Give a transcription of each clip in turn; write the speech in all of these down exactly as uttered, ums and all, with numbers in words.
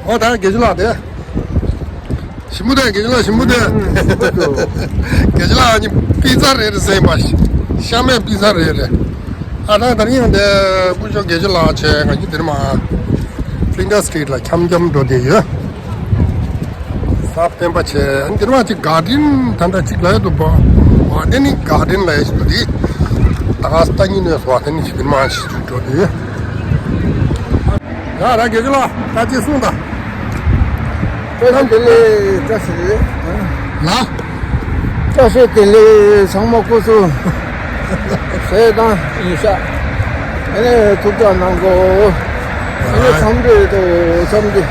ཨོ་ད་དགེ་བཤེས་ལགས་དེ། ཞིམ་པོ་དེ་དགེ་བཤེས་ལགས། ཞིམ་པོ་དེ། ཞིམ་པོ་འདུག་དགེ་བཤེས་ལགས་ཨ་ནི་པི་ཛ་རེད་རེད་ཟེར་བ། ཤ་མེད་པི་ཛ་རེད་རེད། ཨ་ད་ད་རིང་ཡང་དེ་སྐུ་ཞབས་དགེ་བཤེས་ལགས་བྱས་ང་གཉིས་དེ་ནས་མར་ཕིང་ཀར་སི་ཊི་རིཊ་ལ་འཁྱམ་འཁྱམ་འགྲོ་བསྡད་ཡོད། གཟའ་སྤེན་པ་བྱས་ཨ་ནི་དེ་ནས་མར་ཅིག་གར་ཌེན་ད་ལྟ་ཅིག་ལ་ཡོད་འདུག་བ། བ་དེ་ནི་གར་ཌེན་ལ་ཡོད་ཞིག་འདུག་དེ། ད་ག་ས་ད་གཉིས་གནས་སུ་བ་དེ་ནི་ཅིག་དེ་ནས་མར་ཅིག་འགྲོ་བསྡད་ཡོད། ཡ་ར་དགེ་བཤེས་ལགས་ད་ཅི་གསུངས་དང་། བཀྲ་ཤིས་བདེ་ལེགས། བཀྲ་ཤིས་བདེ་ལེགས། ལ། བཀྲ་ཤིས་བདེ་ལེགས། ཚང་མ་སྐུ་གཟུགས་གསལ་ཐང་ཡིན་ཤག་ཨ་ནི་ཐུགས་ཅག་གནང་གོ་ཨ་ནི་འཚམས་འདྲི་དང་འཚམས་འདྲི།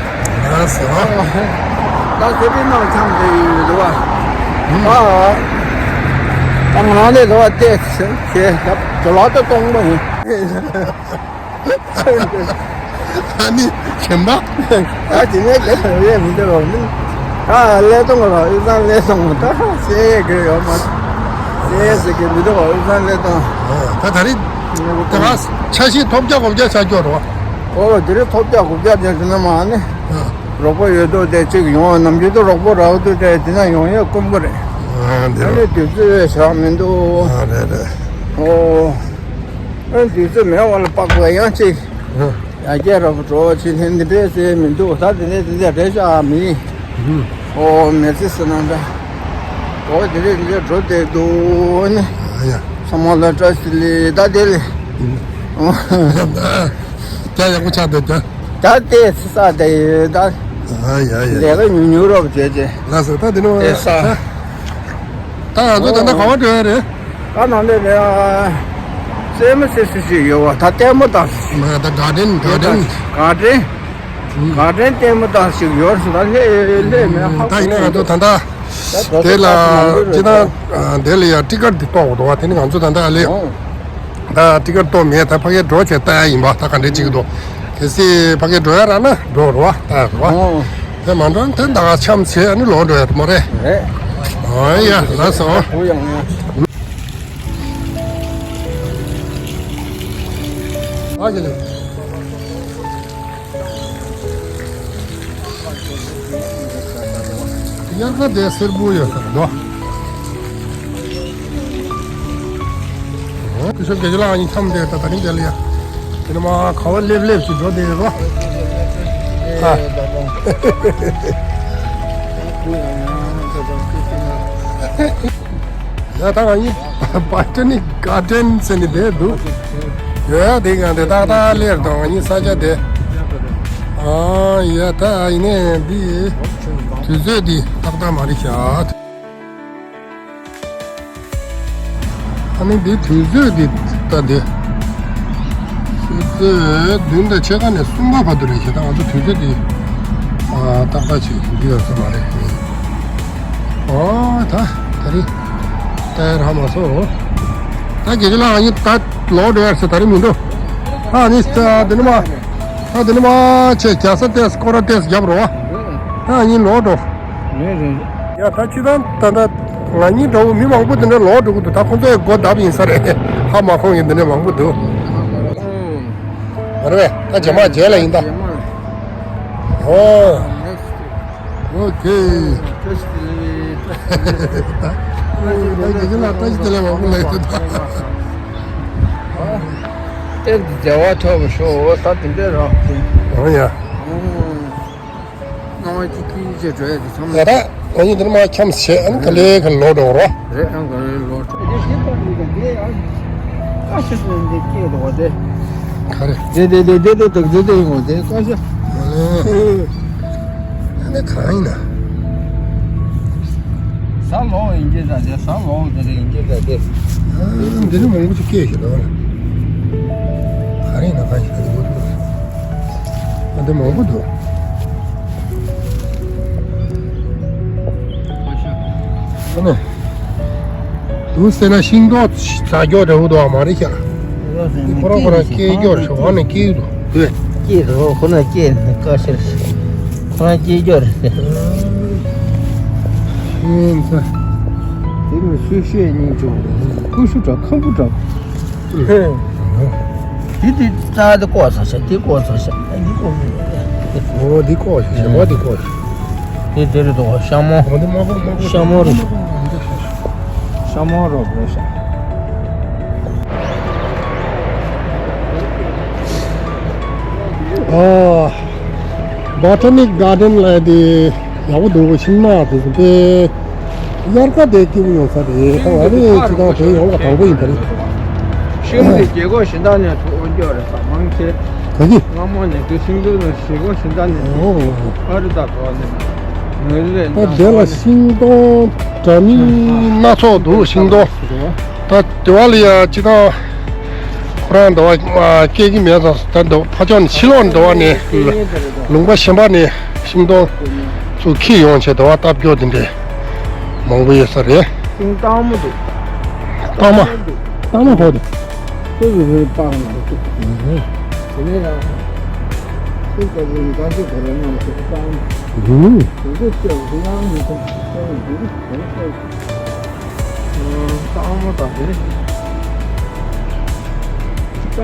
ལགས་སོ། ད་ཁེ་ཕན་ནང་འཚམས་འདྲི་ཡོད་འདུག་བ། ཨ། ད་ང་ནས་འདུག་བ་བལྟས་ཁྱེད་ད་ལག་ཏུ་གཏོང་མ་ཡིན། ཨ་ནི་གཞན་པ། ད་དེ་ནས་དེ་ལ་ཡས་མི་འདུག་རོགས་མིན། ད་ཀླད་སྟོང་རོགས་དབུས་གཙང་ཀླད་སྟོང་ད་བཤད་ཡས་དགོས་ཡོད་མ་རེད། བཤད་ཡས་ཟེར་གི་མི་འདུག་རོགས་དབུས་གཙང་ཀླད་སྟོང་། ད་ད་རེས་དེ་ག་ཆ་ཤས་ཐོབ་རྒྱག་གོ་རྒྱག་བྱ་རྒྱུ་རོགས། ཨོ་དེ་རིང་ཐོབ་རྒྱག་གོ་རྒྱག་བྱས་ཟིན་ན་མ་ནི། རོགས་པ་ཡོད་དོ་དེ་གཅིག་ཡོང་ནམ་རྒྱུན་དུ་རོགས་པ་རག་དུས་དེ་དེ་ན་ཡོང་ཡས་དཀོན་པོ་རེད། ཨ་འདི་ཨ་རོ། ནི་དུས་ཚོད་བཞག་མི་འདུག་ཨ་རེད་རེད། ཨོ། ཨ་དུས་ཚོད་མེད་བ་ལ་དཔག་པ་ཡང་གཅིག་ཨ། ཡར་རྒྱས་རབ་འགྲོ་བ་ཕྱིན་ལྷན་འདི་འདྲས་ཟེར་མི་འདུག་ད་དེ་ནས་དེ་འདྲས་རེད་ཤག་མི། ཨོ་མི་ཚེ་ཟེར་ན་འདྲ། ཨོ་དེ་འདྲས་དེ་འདྲས་འགྲོ་བསྡད་འདུག་ནི། ཨ་ཡ། ཚང་མ་ལ་བཀྲ་ཤིས་བདེ་ལེགས། ད་དེ་ལས། ཨོ། ད་ཡག་པོ་ཆགས་འདུག་ད། ད་ལྟའི་ས་དེ་ད། ཨ་ཡ་ཡ། ལས་ཀ་ཉུང་ཉུང་རོབ་བྱས་རྗེས། ལགས་སོ་ད་དེ་ནོ། ལྟའི་ས། ད་ང་ཚོ་ད་ལྟ་ག་པར་འགྲོ་ཡ་རེད། ད་ནང་ལས་རེད། སེ་མོ་སེ་སུ་ཞིག་ཡོད་བ་ད་ལྟད་མོ་ད། མ་ད་གར་ཌེན་གར་ཌེན། གར་ཌེན། གར་ཌེན་ལྟད་མོ་ད་ཞིག་ཡོད་སུ་ད་ལྷས་ལྷས་མེད་ཧ་ད་ཡིན་ན་ང་ཚོ་ད་ལྟ། དེ་ལ་ཅི་ད་དེ་ལ་ཡ་ཊི་ཀཊ་འདི་གཏོང་དགོས་འདུག་བ་དེ་ནི་ང་ཚོ་ད་ལྟ་ཨ་ལས། ད་ཊི་ཀཊ་གཏོང་མེད་ད་ཕ་གིར་འགྲོ་བྱས་ལྟ་ཡ་ཡིན་པ་ད་ག་འདྲས་ཅིག་འདུག་གལ་སྲིད་ཕ་གིར་འགྲོ་ཡ་རག་ན་འགྲོ་རོགས་ལྟ་ཡ་རོགས་ཨོ། དེ་མ་འགྲོ་ན་དེ་ད་ག་འཁྱམས་བྱས་ཨ་ནི་ལོག་འགྲོ་ཡ་རེད་མ་རེད། རེད། ཨོ་ཡ་ལགས་སོ། ཨོ་ཡ་ཨོ་ཡ། ཨ་ཅེ་ལེ། དབྱར་ཁ་དེ་སེར་པོ་ཡོད་ས་རེད་དོ། ཨོ་སྐུ་ཞབས་དགེ་བཤེས་ལགས་གཉིས་འཁྱམས་བསྡད་ད་ད་རིང་དེ་ལ་ཡ། དེ་ནས་མར་ག་བ་སླེབས་སླེབས་ཀྱིས་འགྲོ་བསྡད་ཡོད་རོ། ཨ། ཡ་ད་ང་གཉིས་བ་ཊ་ནི་གར་ཌེན་ཟེར་ནི་དེ་འདུག་ཡོད་ཡ་དེ་གང་དེ་ཏག་ཏག་སླེབས་དང་ང་གཉིས་ས་ཆ་དེ། ཨ་ཡ་ད་ཡིན་ནའི་འདི་དུས་ཚོད་འདི་ཏག་ཏག་མ་རེད་ཤག་ཨ་ནི་འདི་དུས་ཚོད་འདི་ད་འདི། ཆུ་ཚོད་བདུན་དང་ཕྱེད་ཀ་ནས་གསུམ་པ་བར་དུ་རེད་ཤག་ད་ང་ཚོ་དུས་ཚོད་འདི། ཨ་ཏག་ཏག་ཅིག་འདི་ཡོད་ས་མ་རེད། ཨོ་ད་ད་རེད། ད་ར་མ་སོ། ད་དགེ་བཤེས་ལགས་ཨ་ནི་ད་ལོག་འགྲོ་ཡ་ཟེར་ད་རེད་མི་འདུག་ཨ་ནི་ད་འདི་ནི་མ། ད་འདི་ནི་མ་ཆེ་རྒྱ་ས་ཏེས་སྐོར་ར་ཏེས་རྒྱབ་རོགས། ད་ཨ་ནི་ལོག་འགྲོ། རེད་རེད། ཡ་ད་ཅི་ད་ད་ད་ང་གཉིས་འདྲ་བོ་མི་མང་པོ་འདི་འདྲ་ལོག་འགྲོ་གི་འདུག་ད་ཁོང་ཚོ་ཡི་སྒོ་བརྡབ་ཡིན་ས་རེད། ཧ་མ་གོ་མཁན་འདི་འདྲ་མང་པོ་འདུག་ཨོ། མ་རེད་པས་ད་རྗེས་མ་རྗེས་ལ་ཡིན་ད། རྗེས་མ། ཨོ། ནེགསི་ཊི། ཨོ་ཁེ། བཀྲ་ཤིས་བདེ་ལེགས། ད་རྗེས་ལ་བཀྲ་ཤིས་བདེ་ལེགས་མང་པོ་ལབ་ཡོད་ད། ཨོ། ཏན་ཏན་བདེ་བ་ཐོབ་པར་ཤོག་ད་དེ་འདྲ་རང་བྱུང་། ཨོ་ཡ། ཨོ། སྣང་བ་སྐྱིད་སྐྱིད་བྱས་འགྲོ་ཡ་དེ་ཚང་མ། ཡ་ད་ང་གཉིས་འདི་ནས་མར་འཁྱམས་བྱས་ཨ་ནི་ག་ལེ་ག་ལོག་འགྲོ་རོགས། རེད་ཨང་ག་ལེ་ལོག་འགྲོ། དེ་ཤེས་པ་འདི་ག་དེ་ཨ། ཀ་ཤ་ཟེར་འདི་སྐད་འདུག་བ་དེ། ག་རེ། དེ་དེ་དེ་དེ་དེ་དེ་དེ་ཡིན་བ་དེ་ཀ་ཤ། ཨ་ནི་གང་ཡིན་ན། ས་ལོག་ཡིན་གྱི་ད་དེ་ས་ལོག་དེ་རེད་ཡིན་གྱི་ད་དེ། ཨ་འདི་ནི་མང་པོ་ཅིག་སྐད་ཤེས་འདུག་བ། ག་རེ་ཡིན་ན་གང་ཤེས་ཀྱི་འདུག་ཨ་འདི་མང་པོ་འདུག་ཨ་ནི། འདུག་ཟེར་ན་ཤིང་ཏོག་ཟ་རྒྱུ་འདྲ་བོ་འདུག་བ་མ་རེད་ཤག་འདི་ཁོ་རང་ཁོ་རང་སྐྱེ་རྒྱུ་རེད་ཤག་འོ་ནི་སྐྱེ་ཡོད་འདུག་སྐྱེ་འདུག་ཁོ་ན་སྐྱེ་ནི་ཀ་ཤར་ཤག་ཁོ་རང་སྐྱེ་རྒྱུ་རེད་དེ། ཤིང་ཚ། དེ་ནི་སུས་ཤེས་སྙིང་རྗེ་པོ་འདུག་ཀུ་ཤུ་འདྲ་ཁམ་བུ་འདྲ། དེ་དེ་རྩྭ་དེ་བཀོག་ཚར་ཤག་དེ་བཀོག་ཚར་ཤག་ཨ་ནི་བཀོག་མི་འདུག་འོ་འདི་ཀོ་ཞེ་པོ་འདི་ཀོ། དེ་དེ་རེད་དོ། ཤ་མོ། འོ་འདི་མ་པོ་མ་པོ། ཤ་མོ་རེད། ཤ་མོ་རོ་རེད་ཤ། ཨ། Botanic Garden ལ་དེ་ཡག་པོ་འདུག་ཤིང་ནགས་དེ་ཚོ་དེ། དབྱར་ཁ་དེ་སྐྱིད་པོ་ཡོང་ས་རེད། ད་ང་རེ་ཅི་ཐང་བོད་ཡོང་བ་དང་པོ་ཡིན་པ་རེད། ཤིང་དེ་རྒྱལ་སྒོ་གཞན་དག་ནས་ཐོག་འོན་ཀྱོག་རེད་ས་མང་ཆེ། ག་གི། སྔ་མོ་ནས་དུ་ཤིང་དུ་ནས་རྒྱལ་སྒོ་གཞན་དག་ནས། ཨོ། ཨ་རི་དག་གོ་ནས། ངོས་ལས་ད་དེ་ལ་ཤིང་སྡོང་འདྲ་མིན་སྣ་ཚོགས་འདུག་ཤིང་སྡོང་། ད་དེ་བ་ལ་ཡ་ཅི་ཐང་། ཁོ་རང་འདྲ་བ་སྐྱེ་གི་མེད་ཙང་ད་འདྲ་ཕ་ཕྱོགས་ནས་ཕྱི་ལོགས་འདྲ་བ་ནས་ལུང་པ་གཞན་པ་ནས་ཤིང་སྡོང་ཚུར་འཁྱེར་ཡོང་བྱས་འདྲ་བ་བཏབ་རྒྱུ་དེ་འདྲས་མང་པོ་ཡོད་ས་རེད། ཤིང་སྟག་མོ་འདུག་སྟག་མ། སྟག་མ་ཕོག་འདུག་སུ་ཡི་རེད་པང་ནང་འདུག་དེ་ནས་ཡང་ཤིང་སྟག་མོ་འདུག་སྟག་མོ་འདུག་སྟག་མོ་དང་དེ་རེད། ལྟ་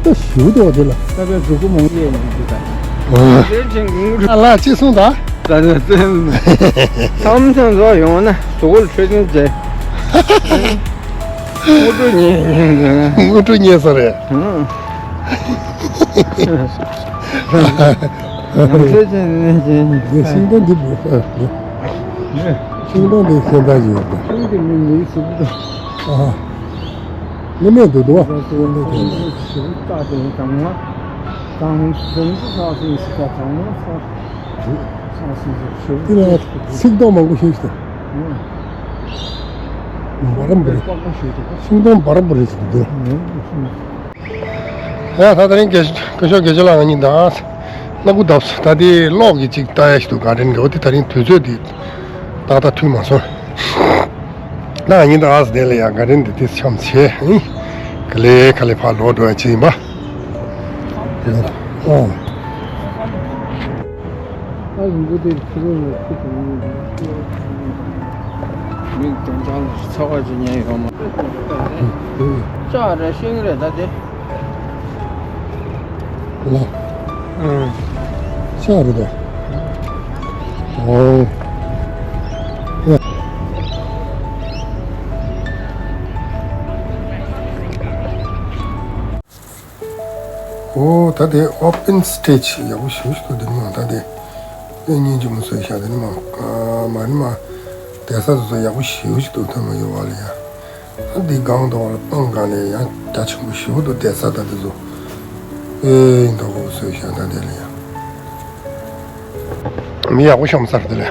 བ་ཞུ་དོ་དེ་ལ། ད་པའི་གཟུགས་པོ་མང་ཡས་ནས་འདུག་ད། ལ་ཅི་གསུངས་ད། ད་ནི་སེམས། མཚམས་མཚམས་སུ་ཡོང་ན་གཟུགས་པོ་ལ་འཕྲོད་བསྟེན་བྱས། དངོས་གྲུབ་ཉེ་ཉེ་དངོས་གྲུབ་ཉེ་ས་རེད། ཡང་ཚེ་ཅན་ནས་ཅན། ཤིང་སྡོང་འདི་བུ། ཤིང་སྡོང་འདི་ཤིང་རྟ་ཡོད་པ། ཤིང་འདི་མི་མིའི་གཟུགས་པོ། ཨ། ངེས་མེད་དུ་འདུག་བ། ཤིང་སྡོང་འདི་ཤིང་རྟ་དེ་དང་བ། དང་ཟུང་དུ་ས་སིང་སི་ཀ་དང་བ་ས། ས་སིང་སི་ཤིང་། དེ་ལ་ཚིག་མདོག་མང་པོ་ཞིག་ཤིག་དང་། བར་འབུར། ཤིང་སྡོང་བར་འབུར་ཞིག་འདུག་ཡ་ད་ད་རིང་རྒན་རྒན་ཤོག་རྒན་ཤོག་ལ་ང་གཉིས་ད་སྣ་ཁུག་བརྡབས་སོང་། ད་དེ་གློག་གི་ཅིག་ལྟ་ཡ་ཞིག་འདུག་ག་དྲན་གི། འོ་དེ་ད་རིང་དུས་ཚོད་དེ་ཏག་ཏག་མཐུན་མ་སོང་། ད་ང་གཉིས་ད་ཨ་ས་དེ་ལ་ཡ་ག་དྲན་དེ་དེ་འཆམ་བྱས། ག་ལེ་ག་ལེ་ཕར་ལོག་འགྲོ་ཡ་ཅིག་ཡིན་པ། ཨོ། ཨ་རིང་པོ་དེར་ཕྱི་རོལ་ལ་ཁུ་དང་མིག་དོན་ཅང་ལ་ཚ་བ་ཅིག་ཉན་ཡོང་མ། ལྕགས་རེད་ཤིང་རེད་ད་དེ། ལ། ཨང་། ལྕགས་རེད་ད། ཨོ། ཨོ་ད་དེ་ཨོ་པན་སི་ཊེ་ཇི་ཡག་པོ་ཞེ་པོ་ཞིག་འདུག་དེ་ནི་མ་ད་དེ་དེ་སྙིང་རྗེ་མོ་བཟོས་ཤག་དེ་ནི་མ་མ་ནི་མ་བསྡད་ས་དེ་ཚོ་ཡག་པོ་ཞེ་པོ་ཞིག་འདུག་ཐོན་མ་ཡོད་བ་ལ་ཡ། ཨ་འདི་སྒང་དུ་བར་སྤང་སྒང་ནས་ཡང་རྒྱ་ཆེན་པོ་ཞེ་པོ་འདུག་བསྡད་ས་ད་དེ་ཚོ་ཨེ་འདུག་གོ་བཟོས་ཤག་ད་དེ་ལ་ཡ། མི་ཡག་པོ་ཤོམ་སར་དེ་ལ།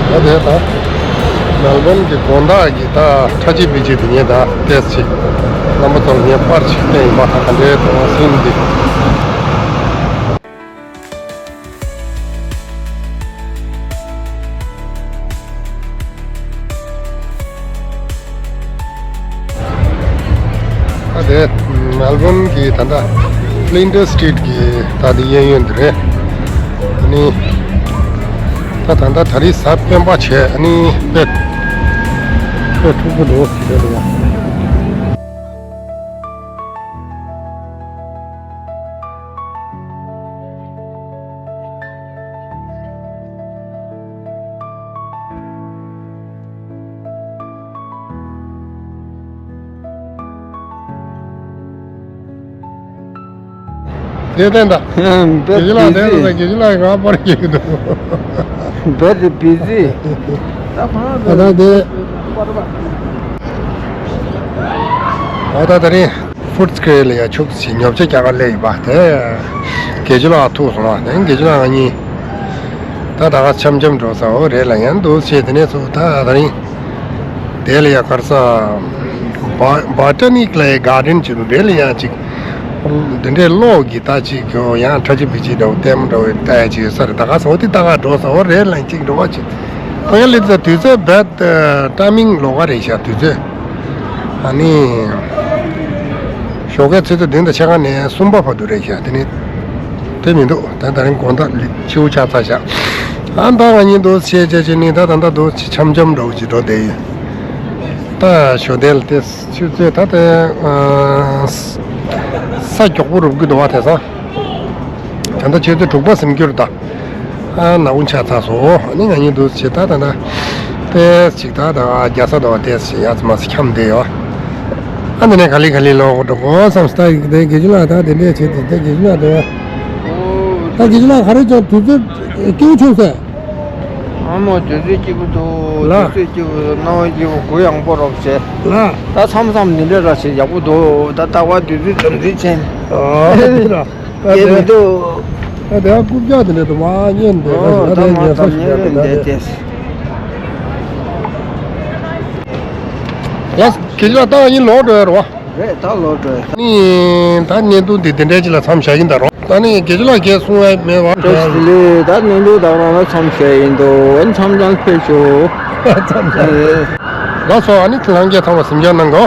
ད་དེ་ད་མེལ་བོན་གྱི་དགོང་དག་གི་ད་ཁྲ་ཆིལ་པི་ཆིལ་དེ་ངས་ད་ཏེས་ཆིག་རྣམ་པ་ཚོར་ངས་པར་ཆིག་བསྟན་ཡིན་པ། ད་ག་འདྲའི་དོ་སེམས་འདི། ད་དེ་མེལ་ མེལ་བོན་གྱི་ད་ལྟ་Flinders Street གྱི་ད་ལྟ་གཡས་གཡོན་འདི་རེད། ཨ་ནི་ད་ད་ལྟ་ད་རེས་གཟའ་སྤེན་པ་བྱས། ཨ་ནི་དཔེ་དཔེ་འཁྲུག་པོ་འདུག་དེ་ལ་ཡ། དེ་བསྟན་ད། རྒྱལ་ལགས་དེ་ལ་རྒྱལ་ལགས་ང་པར་སྐྱེལ་གི་འདུག Very busy. ད་ཕ་ད་དེ། ཨ་ད་ད་རིང་Footscray ལ་ཡ་ཕྱུགས་ཤིག་ཉོ་ཆ་རྒྱག་ག་སླེབས་ཡོད་པ་དེ། དགེ་བཅུ་ལགས་ཐུག་སོང་བ་དེ། དགེ་བཅུ་ལགས་ང་གཉིས་ད་ད་ག་འཆམ་འཆམ་འགྲོ་ས་འོ་རེད་ལ་ཡང་འདུག་ཟེར། དེ་ནས་ཚུར་ད་ད་རིང་དེ་ལ་ཡ་གར་ས་Botanical Garden ཅིག་འདུག་དེ་ལ་ཡ་ཅིག་དེ་འདྲའི་གློག་གི་ད་ཅིག་ཡང་ཁྲ་ཆུ་བི་ཅི་འདྲ་བོ་ལྟད་མོ་འདྲ་བོ་ལྟ་ཡ་ཅིག་ཡོད་ས་རེད། ད་ག་ས་འོ་དེ་ད་ག་འགྲོ་ས་འོ་རེད་ལ་ཅིག་འགྲོ་བ་ཅིག་ད་ག་སླེབས་ས་དུས་ཚོད་bad timing ལོགས་ཀ་རེད་ཤག་དུས་ཚོད། ཨ་ནི་ཞོགས་ཀའི་ཆུ་ཚོད་བདུན་དང་ཕྱེད་ཀ་ནས་གསུམ་པ་བར་དུ་རེད་ཤག་དེ་ནི་དེ་མི་འདུག་ད་ད་རིང་དགོང་དག་ཕྱི་པོ་ཆགས་ཚར་ཤག་ཨ་ད་ང་གཉིས་འདུག་བྱས་བྱས་བྱས་ནི་ད་ད་ད་འདུག་འཆམ་འཆམ་འདྲ་བོ་ཅིག་འགྲོ་བསྡད་ཡོད། ད་ཞོགས་དལ་དེ་ཆུ་ཚོད་ད་དེ་ས་མགྱོགས་པོ་རུབ་གི་འདུག་བ། དེང་སང་ད་ལྟ་ཆུ་ཚོད་དྲུག་པ་ཟིན་རྒྱུ་རེད་ད། ཨ་ནག་པོ་ཆགས་ཚར་སོང་། ཨ་ནི་ང་གཉིས་འདུག་བྱས་ད་ད་ད་ཏེས་ཅིག་ད་ད་རྒྱ་ས་ད་བ་ཏེས་ཅིག་ཡ་ཙི་མ་ཙི་འཁྱམས་བསྡད་ཡོད། ཨ་འདི་ནས་ག་ལེ་ག་ལེ་ལོག་འགྲོ་དགོས་བསམ་སོང་། ད་དེ་དགེ་བཅུ་ལགས་ད་དེ་འདྲས་བྱས་ཏེ་ད་དགེ་བཅུ་ལགས་ད་ད་དགེ་བཅུ་ལགས་ག་རེ་ཀྱང་དུས་ཚོད་སྐྱིད་པོ་བྱུང་ཟེར། ཨ་མ་དུས་ཚོད་སྐྱིད་པོ་འདུག་ལ། དུས་ཚོད་སྐྱིད་པོ་འདུག་སྣང་བ་སྐྱིད་པོ་གུ་ཡངས་པོ་རོགས་བྱས། ལ། ད་མཚམས་མཚམས་འདི་འདྲ་ར་ཞིག་ཡག་པོ་འདུག་ད་ལྟ་བ་དུས་ཚོད་དམ་འཛིན་བྱས། ཨ་འདི་ར། ད་དེ་མི་འདུག་ད་དེ་རྐུབ་བཀྱག་དེ་འདྲ་དུ་མ་ཉན་དེ་ཨོ་ད་མ་ད་ཉན་ཉན་ས་ཉན་ཞིག་རེད་ད་འདས་དེ། ཏེས། ལགས་དགེ་བཅུ་ལགས་ད་ཡིན་ལོག་འགྲོ་ཡ་རོ། རེད་ད་ལོག་འགྲོ་ཡ། ནི་ད་བརྙན་ཐུང་འདི་དེ་འདྲའི་ཅིག་ལ་མཚམས་བཞག་གིན་ད་རོ། ད་ནི་དགེ་བཅུ་ལགས་ཀྱིས་གསུང་བ་མེད་བ། ཏེས་ལི་ད་བརྙན་ཐུང་ད་རང་ལ་མཚམས་བཞག་ཡིན་འདུག་མཚམས་མཚམས་ཕེབས་ཤོག་མཚམས་བཞག་ལགས་སོ། ཨ་ནི་ལྷན་རྒྱས་ཚང་མ་གཟིམ་འཇག་གནང་གོ།